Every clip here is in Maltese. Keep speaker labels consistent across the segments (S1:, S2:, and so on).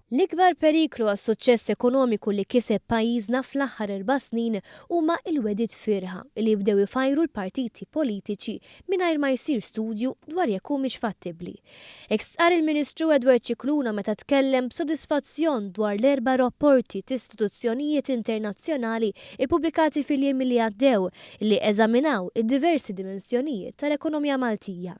S1: L-ikbar periklu għas-suċċess ekonomiku li kiseb pajjiżna fl-aħħar 4 snin huma l-wegħdiet fiergħa li jibdew ifajru l-partiti politiċi mingħajr ma jsir studju dwar jekk humiex fattibbli. Hekk stqarr il-Ministru Edward Scicluna meta tkellem b'sodisfazzjon dwar l-erba' rapporti t'istituzzjonijiet internazzjonali ippubblikati fil-jiem li għaddew li eżaminaw id-diversi dimensjonijiet tal-ekonomija Maltija.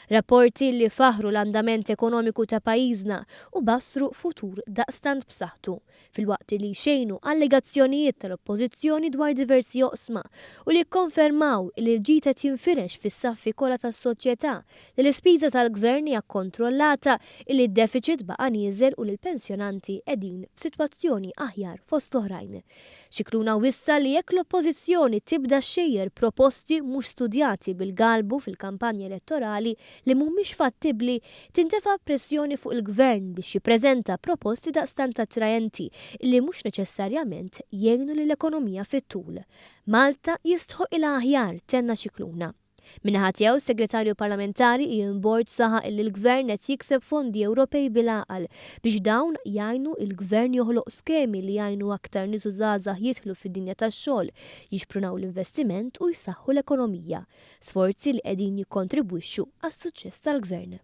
S1: Rapporti li faħru l-andament ekonomiku ta' pajjiżna u bassru futur daqstant b'saħħtu, filwaqt li xejnu allegazzjonijiet tal-oppożizzjoni dwar diversi oqsma u li kkonfermaw li l-ġid qed jinfirex fis-saffi kollha tas-soċjetà, li l-ispiża tal-gvern hija kontrollata, li d-deficit baqa' nieżel u li l-pensjonanti qegħdin f'sitwazzjoni aħjar, fost oħrajn. Scicluna wissa li jekk l-oppożizzjoni tibda xejjer proposti mhux studjati bil-galbu fil-kampanja elettorali li mhumiex fattibbli, tintefa' pressjoni fuq il-gvern biex jippreżenta proposti daqstant attraenti li mhux neċessarjament jgħinu lill-ekonomija fit-tul. Malta jistħoqqilha aħjar, tenna Scicluna. Min-naħa tiegħu, segretarju parlamentari Ian Borg saħaq li l-gvern qed jikseb fondi Ewropej bil-għaqal biex dawn jgħinu il-gvern joħloq skemi li jgħinu aktar nies u żgħażagħ jidħlu fid-dinja tax-xogħol, jixprunaw l-investiment u jsaħħu l-ekonomija. Sforzi li qegħdin jikkontribwixxu għas-suċċess tal-gvern.